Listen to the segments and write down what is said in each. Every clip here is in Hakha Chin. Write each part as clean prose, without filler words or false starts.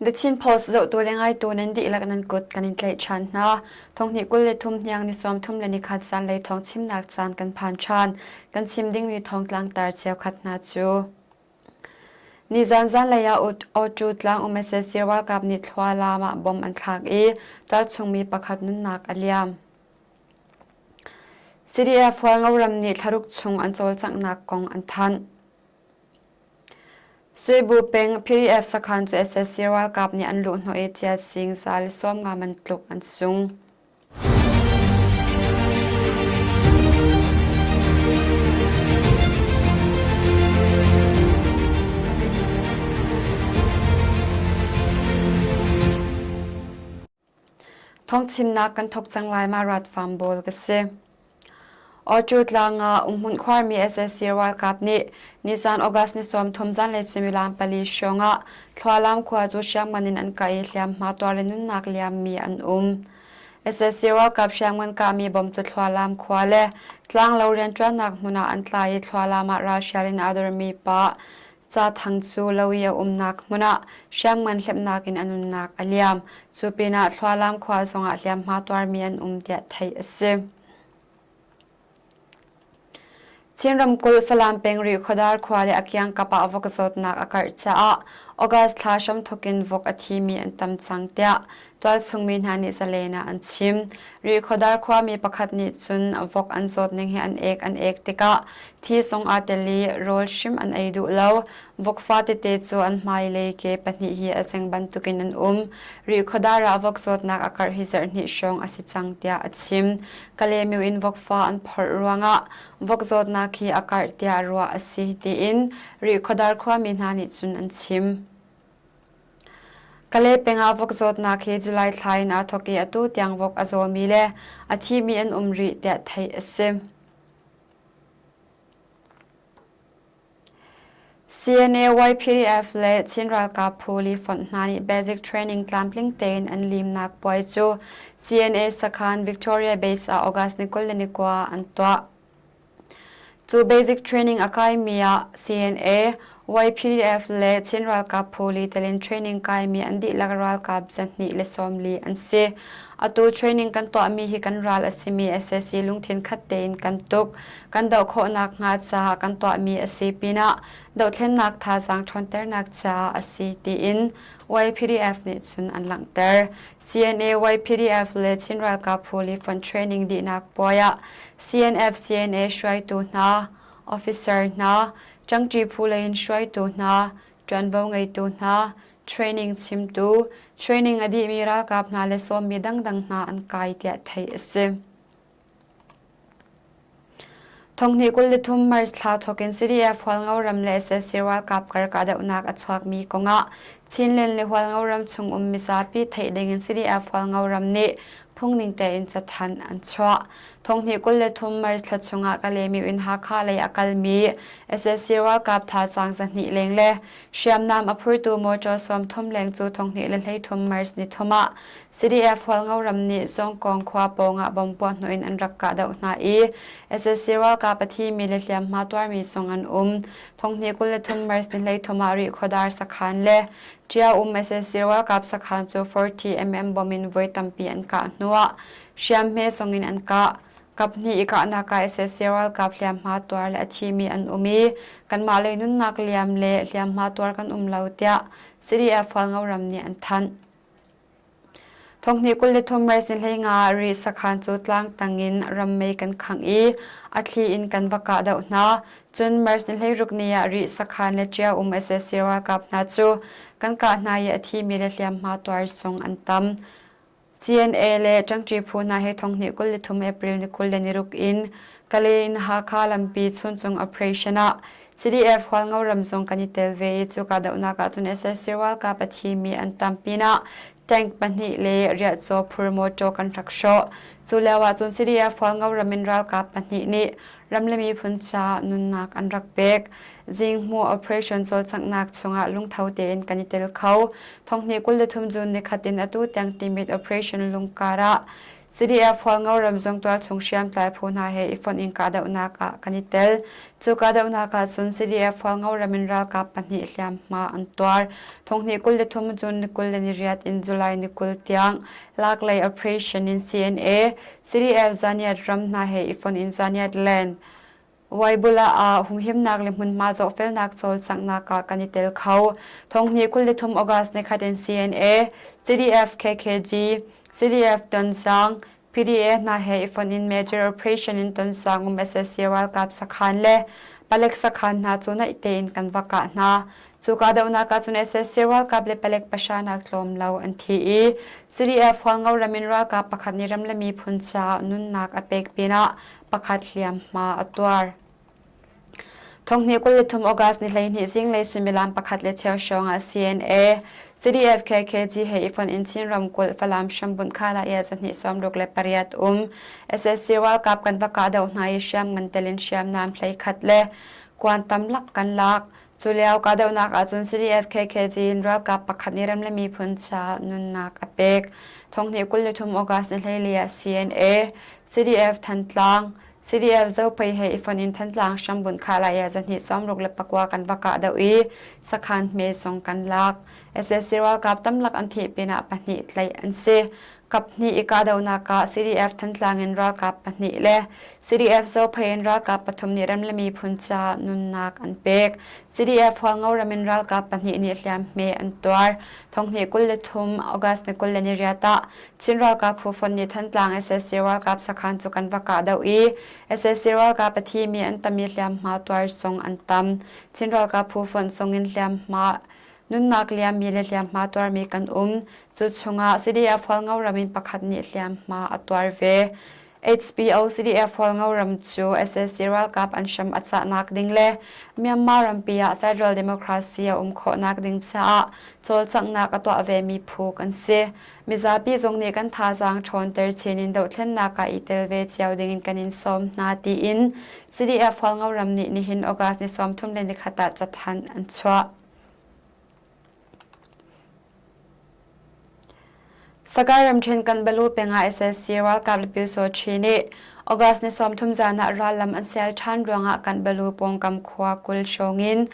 The Chin Post zohtu le ngaitu nan dihlak nan kut kan in tlaih ṭhan hna. Thonghnih 23 hniang ni 31 zanlei thawng chimnak caan kan phan ṭhan. Kan chim dingmi thawng tlangtar cheukhat hna cu. Nizan zanlei ah Awṭu tlang um sac ralkap nih Thlualam ah bomb an thlak i tualchungmi pakhat nunnak a liam. CDF Hualngo ram nih thlaruk chung an cawlcanghnak kong an thanh. Suibu peng PDF sakhan cu sac ralkap nih an luhhnawh i Cialsing za le 50 man tluk an sung. Thawngchimnak kan thawk cang lai ma rat farm bawl ka si. Awcu tlang ah umhmun khuarmi sac ralkap nih nizan August ni 30 zanlei suimilam pali hrawng ah Thlualam khua cu hriamngan in an kah i hliamhma tuar le nunnak liammi an um. Sac ralkap hriamngan kahmi bom cu Thlualam khua le tlanglo rianṭuannak hmun ah an tla i Thlualam ah ralhrial in aa dormi pa Ca Thang cu lo i a umnak hmun ah hriamngan hlepnak in a nunnak a liam. Cu pinah Thlualam khua zongah hliamhma tuarmi an um tiah theih a si. Chin ramkulh Falam peng Rihkhawdar khua le a kiangkap ah vok zawtnak a karh caah August thla hramthawk in vok a thimi an tam cang tiah tualchung mi hna nih zalen ah an chim. Rihkhawdar khuami pakhat nih cun vok an zawt ning hi an ek an ek tikah thi zong aa tel i rawl hrim an ei duh lo. Vok fa tete cu an hmailei ke pahnih hi a zeng bantukin an um. Rihkhawdar ah vok zawtnak a karh hi zarhhnih hrawng a si cang tiah a chim. Kalaymyo in vokfa an phorh ruangah vok zawtnak hi a karh tiah ruah a si tiin Rihkhawdar khuami hna nih cun an chim. Kalay peng ah vok zawtnak hi July thla in aa thawk i atu tiang vok a zawmi le a thimi an um rih tiah theih a si. CNA, YPDF le Chin ralkap phu lifonh hna nih basic training tlamtling tein an limnak puai cu CNA sakhan Victoria Base ah August ni 29 an tuah. Cu basic training a kaimi ah CNA, YPDF le Chin ralkap phu li telin training kaimi an dihlak ralkap 240 an si. Atu training kan tuahmi hi kan ral a simi sac lungthin khat tein kan tuk. Kan doh khawhnak hnga caah kan tuahmi a si pinah dohthlennak thazaang ṭhawnternak caah a si tiin YPDF nih cun an langhter. CNA, YPDF le Chin ralkap phu lifon training dihnak puai ah CNF, CNA hruaitu hna, officer hna, ṭangṭi phu lei in hruaitu hna, ṭuanvo ngeitu hna, training chimtu, training a dihmi ralkap hna le sawmmi dangdang hna an kai tiah theih a si. Thonghnih 23 March thla thawkin CDF Hualngo ram le sac ralkap kar kahdohnak a chuakmi kongah Chinland le Hualngo ram chung um mizapi theih dingin CDF Hualngo ram nih phungning tein cathanh an chuah. Thonghnih 23 March thla chungah Kalaymyo in Hakha lei a kalmi sac ralkap thazaang 200 leng le hriamnam a phurtu motor 30 leng cu thonghnih le 33 March ni thum ah CDF Hualngo ram nih Zawngkawng khua pawngah bomb puahhnawh in an rak kahdoh hna i sac ralkap a thimi le hliamhma tuarmi zong an um. Thonghnih 23 March ni 13 ah Rihkhawdar sakhan le Ṭio um sac ralkap sakhan cu 40 mm bomb in voi tampi an kah hnuah hriamhme zong in an kah. Kaphnih i kahnak ah sac ralkap hliamhma tuar le a thimi an um i kanmah lei nunnak liam le hliamhma tuar kan um lo tiah CDF Hualngo ram nih an thanh. Thonghnih 23 March ni 15 Rih sakhan cu tlangtang in rammei kan khangh i a thli in kan va kahdoh hna. Cun March ni 16 ni ah Rih sakhan le Ṭio um sac ralkap hna cu kan kah hna i a thimi le hliamhma tuar zong an tam. CNA le ṭangṭi phu hna he thonghnih 23 April ni 26 in Kalay in Hakha lampi Chuncung operation ah CDF Hualngo ram zong kan i tel ve i cu kahdohnak ahcun sac ralkap a thimi an tam pinah tank pahnih le riahcaw phur mawṭaw kan rak hrawh. Cu lio ahcun CDF Hualngo ram in ralkap pahnih nih ram le miphun caah nunnak an rak pek. Zinghmuh operation cawlcanghnak chungah lungtho tein kan i tel kho. Thonghnih 23 June nikhat in atu tiang Timit operation lungkar ah. CDF Hualngo ram zong tualchung hriamtlai phu hna he i fonh in kahdohnak ah kan i tel. Cu kahdohnak ah cun CDF Hualngo ram in ralkap pahnih hliamhma an tuar. Thonghnih 23 June ni 28 in July ni 20 tiang laklei operation in CNA, CDF Zaniat ram hna he i fonh in Zaniat Land Waibula ah humhimnak le hmunhma zohfelnak cawlcanghnak ah kan i tel kho. Thonghnih 23 August nikhat in CNA, CDF KKG, CDF Tonzang, PDA hna he i fonh in major operation in Tonzang um SSC ralkap sakhan le palek sakhan hna cu naih tein kan va kah hna. Cu kahdohnak ah cun SSC ralkap le palek pahra nak tlawm lo an thi i CDF Hualngo ram in ralkap pakhat nih ram le miphun caah nunnak a pek pinah pakhat hliamhma a tuar. Thonghnih 23 August ni 12 zinglei suimilam pakhat le cheu hrawng ah CNA, CDF KKG he i fonh in Chin ramkulh Falam hrambunh khala i zahnih 68 um SSC ralkap kan va kahdoh hna i hriamngan tel in hriamnam hleikhat le kuan tamlak kan lak. Cu lio kahdohnak ahcun CDF KKG in ralkap pakhat nih ram le miphun caah nunnak a pek. Thonghnih 23 August ni hleili ah CNA, CDF Thantlang, CDF Zophei he i fonh in Thantlang hrambunh khalai ah zahnih 69 kan va kahdoh i sakhan hme zong kan lak. SSC ralkap tamlak an thih pinah pahnih tlaih an si. Kaphnih i kahdohnak ah CDF Thantlang in ralkap pahnih le CDF Zophei in ralkap pathum nih ram le miphun caah nunnak an pek. CDF Hualngo ram in ralkap pahnih nih hliamhme an tuar. Thonghnih 23 August ni 28 ah Chin ralkap phu fonh nih Thantlang SSC ralkap sakhan cu kan va kahdoh i SSC ralkap a thimi an tam i hliamhma tuar zong an tam. Chin ralkap phu fonh zong in hliamhma nunnak liammi le hliamhma tuarmi kan um. Cu chungah CDF Hualngo ram in pakhat nih hliamhma a tuar ve. HBO CDF Hualngo ram cu SSC ralkap an hram a cahnak ding le Myanmar rampi ah Federal Democracy a um khawhnak ding caah cawlcanghnak a tuah vemi phu kan si. Mizapi zong nih kan thazaang ṭhawnter chin in dohthlennak ah i tel ve cio ding in kan in sawm hna tiin CDF Hualngo ram nih nihin August ni 31 ah cathanh an chuah. Sagaing ramṭhen Kanbalu peng ah SSC ralkap le Pyusawṭhi nih August ni 30 zan ah rallam an sial ṭhan ruangah Kanbalu pawngkam khua 20 hrawng in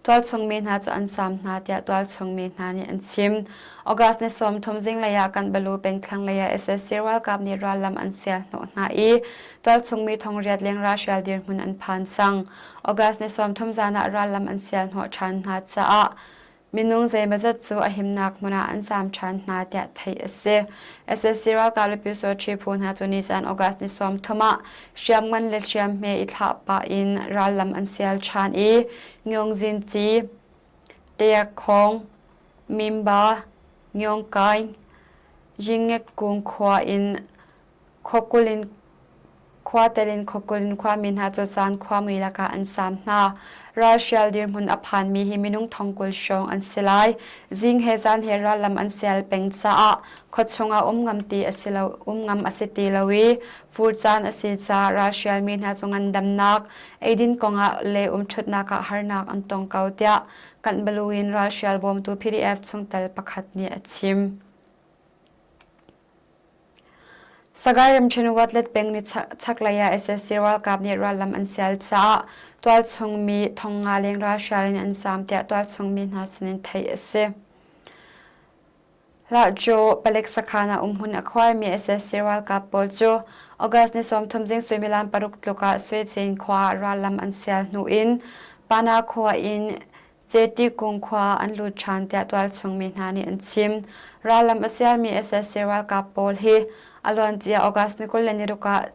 tualchung mi hna cu an saam hna tiah tualchung mi hna nih an chim. August ni 30 zinglei ah Kanbalu peng thlanglei ah SSC ralkap nih rallam an sial hnawh hna i tualchung mi thongriat leng ralhrial dirhmun an phan cang. August ni 30 zan ah rallam an sial hnawh ṭhan hna caah minung zeimawzat cu a himnak hmun ah an zaam ṭhan hna tiah theih a si. SSC ralkap le Pyusawṭhi phu hna cu nizan August ni 30 ah hriamngan le hriamhme i thlah pah in rallam an sial ṭhan i Ngyongzinci, Teakhong, Mimba, Ngyongkaing, Yingekung khua in Khuakul in khua tel in khuakul in khuami hna cu zan khuamui lakah an saam hna. Ralhrial dirhmun a phanmi hi minung thongkul hrawng an si lai. Zing he zan he rallam an sial peng caah khuachung ah um ngam ti a si lo, um ngam a si ti lo i fur caan a si caah ralhrialmi hna cu ngandamnak, eidin kongah le umṭhutnak ah harnak an tong ko tiah Kanbalu in ralhrial bawmtu PDF chungtel pakhat nih a chim. Sagaing ramṭhen Watlet peng ni chaklei ah SSC ralkap nih rallam an sial caah tualchung mi thongnga leng ralhrial in an zaam tiah tualchung mi hna sinin theih a si. Hlahcu palek sakhan ah umhmun a khuarmi SSC ralkap pawl cu August ni 30 zing suimilam paruk tluk ah Suecin khua ah rallam an sial hnu in Pana khua in Ceti kung khua an lut ṭhan tiah tualchung mi hna nih an chim. Rallam a sialmi SSC ralkap pawl hi a luancia August ni 26 ah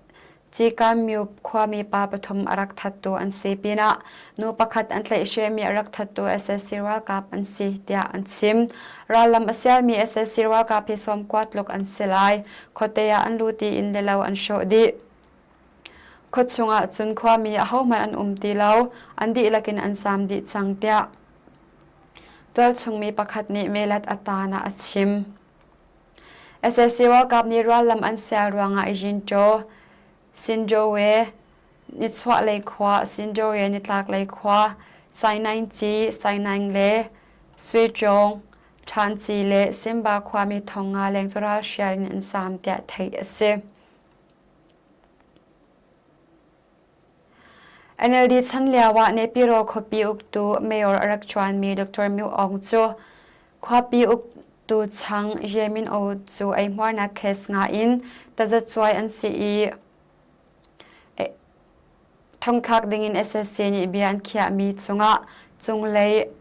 Cikamyu khuami pa pathum a rak thattu an si pinah nu pakhat an tlaihhremmi a rak thattu SSC ralkap an si tiah an chim. Rallam a sialmi SSC ralkap hi sawmkua tluk an si lai. Khuate ah an lut i inn le lo an hrawh dih. Khuachung ah cun khuami ahohmanh an um ti lo, an dihlak in an zaam dih cang tiah tualchungmi pakhat nih melat a taan ah a chim. SSC ralkap nih rallam an sial ruangah Yintaw, Sindowe, nichuahlei khua, Sindowe nitlaklei khua, Sainaingci, Sainaing le Suichong, Ṭhanci le Simba khuami 5,000 leng cu ralhrial in an zaam tiah theih a si. NLD chan lio ah Nepiro khuapi uktu mayor a rak ṭuanmi Dr. Myo Aung cu khuapi uktu chang Ye Min Oo cu eihmuarnak case nga in tazacuai an si i Thongthlak dingin SSC nih bia an khiahmi cungah cunglei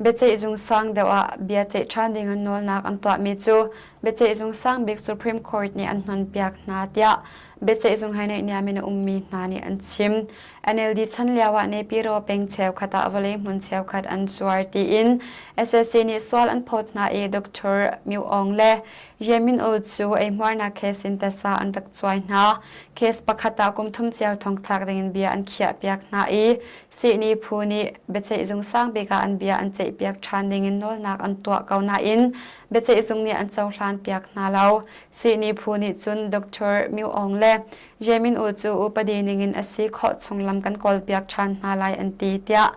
biaceihzung sang deuh ah bia ceih ṭhan ding in nawlnak an tuahmi cu biaceihzung sang bik Supreme Court nih an hnonpiak hna tiah biaceihzung he naihniam in a ummi hna nih an chim. NLD chan lio ah Nepiro peng cheukhat ah vawlei hmun cheukhat an zuar tiin SSC nih sual an phawt hna i Dr. Myo Aung le Ye Min Oo cu eihmuarnak case in tasa an rak cuai hna. Case pakhat ah kum thum cio thongthlak dingin bia an khiahpiak hna i sihni phu nih biaceihzung sangbik ah an bia an ceihpiak ṭhan dingin nawlnak an tuah ko nain biaceihzung nih an cohlanpiak hna lo. Sihni phu nih cun Dr. Myo Aung le Ye Min Oo cu upadi ningin a si khawh chung lam kan kawlpiak ṭhan hna lai an ti tiah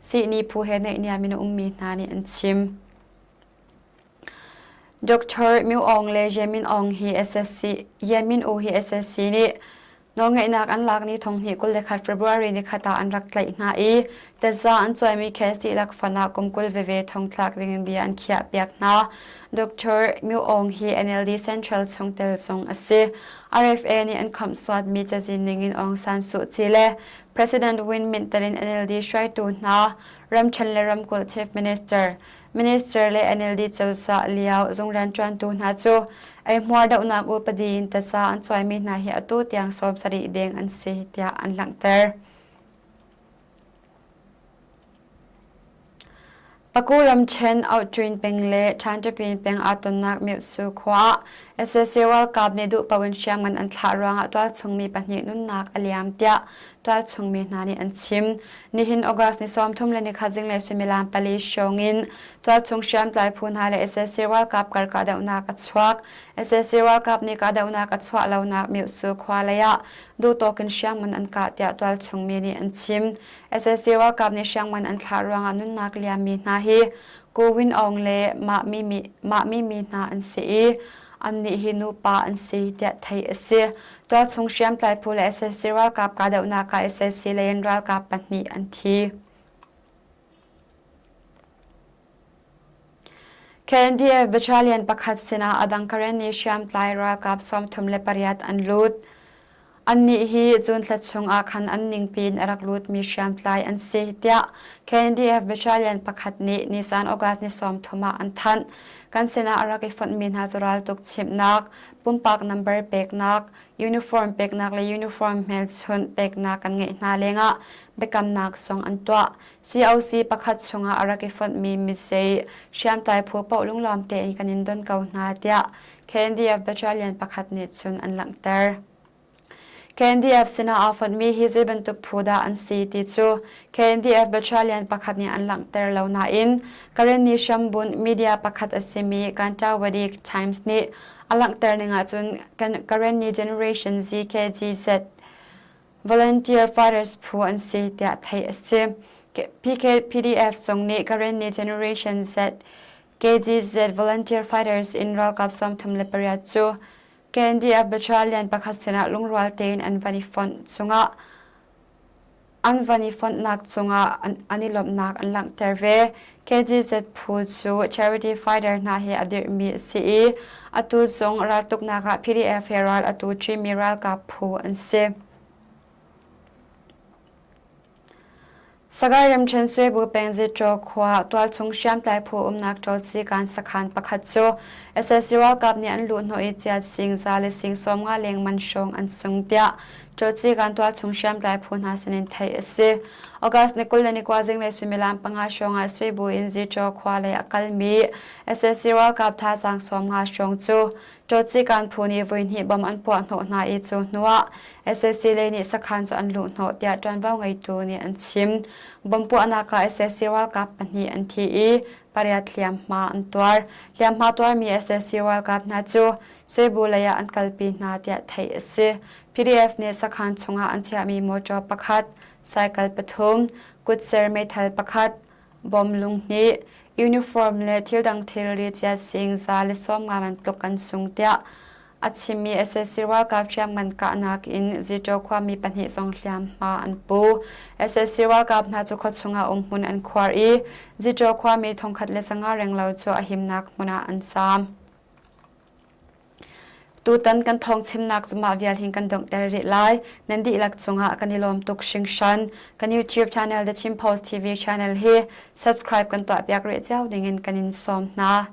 sihni phu he naihniam in a ummi hna nih an chim. Dr. Myo Aung le Ye Min Aung hi SSC, Ye Min Oo hi SSC nih nawlngeihnak an lak ni 2021 February nikhat ah an rak tlaih hna i taza an cuaimi case dihlak fan ah kum 20 veve thongthlak dingin bia an khiahpiak hna. Dr. Myo Aung hi NLD Central chungtel zong a si. RFA nih an khamhsuatmi cazin ningin Aung San Suu Kyi le President Win Myint telin NLD hruaitu hna, ramṭhen le ramkulh Chief Minister, Minister le NLD cozah lio zung rianṭuantu hna cu eihmuar dohnak upadi in taza an cuaimi hna hi atu tiang 70 deng an si tiah an langhter. Paku ramṭhen Auṭwin peng le Ṭhanṭapin peng aa tonnak Myotsu khua ah sac ralkap nih duhpaoh in hriamngan an thlah ruangah tualchungmi pahnih nunnak a liam tiah tualchungmi hna nih an chim. Nihin August ni 31 zinglei suimilam pali hrawng in tualchung hriamtlai phu hna le sac ralkap kar kahdohnak a chuak. Sac ralkap nih kahdohnak a chuah lonak Myotsu khua lei ah duhtawk in hriamngan an kah tiah tualchungmi nih an chim. Sac ralkap nih hriamngan an thlah ruangah nunnak liammi hna hi Ko Win Aung le Mah Mi Mi hna an si i annih hi nupa an si tiah theih a si. Tualchung hriamtlai phu le sac ralkap kahdohnak ah sac lei in ralkap pahnih an thi. KNDF battalion pakhat sinah a dang Karenni hriamtlai ralkap 38 an lut. Annih hi June thla chung ah khan an ningpi in a rak lutmi hriamtlai an si tiah KNDF battalion pakhat nih nisan August ni 30 ah an thanh. Kan sinah a rak i fonhmi hna cu raltuk chimhnak, pumpak number peknak, uniform peknak le uniform hmelchunh peknak kan ngeih hna lengah biakamnak zong an tuah. COC pakhat chungah a rak i fonhmi mitsei hriamtlai phu paoh lunglawm tein kan in don ko hna tiah KNDF battalion pakhat nih cun an langhter. KNDF sinah aa fonhmi hi zei bantuk phu dah an si ti cu KNDF battalion pakhat nih an langhter lo nain Karenni hrambunh media pakhat a simi Kantawadi Times nih a langhter ning ahcun Karenni Generation ZKGZ Volunteer Fighters phu an si tiah theih a si. PKPDF zong nih Karenni Generation Z KGZ Volunteer Fighters in ralkap 38 cu KNDF battalion pakhat sinah lungrual tein an van i fonh cungah an van i fonhnak cungah an i lawmhnak an langhter ve. KGZ phu cu charity fighter hna he a dirhmi a si i atu zong raltuknak ah PDF he ral atu ṭimi ralkap phu an si. Sagaing ramṭhen Suebu peng Zitro khua tualchung hriamtlai phu umnak ṭawlcikan sakhan pakhat cu sac ralkap nih an luhhnawh i chiat sing za le sing 50 leng man hrawng an sung tiah ṭawlcikan tualchung hriamtlai phu hna sinin theih a si. August ni 21 zinglei suimilam panga hrawng ah Suebu in Zitro khua lei a kalmi sac ralkap thazaang 50 hrawng cu Ṭawcikan phu nih voihnih bom an puahhnawh hna i cu hnuah sac lei nih sakhan cu an luhhnawh tiah ṭuanvo ngeitu nih an chim. Bom puahnak ah sac ralkap pahnih an thi i pariat hliamhma an tuar. Hliamhma tuarmi sac ralkap hna cu Suibu lei ah an kalpi hna tiah theih a si. PDF nih sakhan chungah an chiahmi motor pakhat, cycle pathum, kutser meithal pakhat, bom lung hnih, Uniform le thil dang thilri cia sing 150 bantuk an sung tiah a chimmi sac ralkap hriamngan kahnak in Zito khuami pahnih zong hliamhma an pu. Sac ralkap hna cu khuachung ah umhmun an khuar i Zito khuami 1500 renglo cu a himnak hmun ah an zaam. Tutan kan thawngchimnak cu mah vial hin kan donghter rih lai. Nan dihlak cungah kan i lawm tuk hringhran. Kan YouTube channel The Chin Post TV channel hi subscribe kan tuahpiak rih cio dingin kan in sawm hna.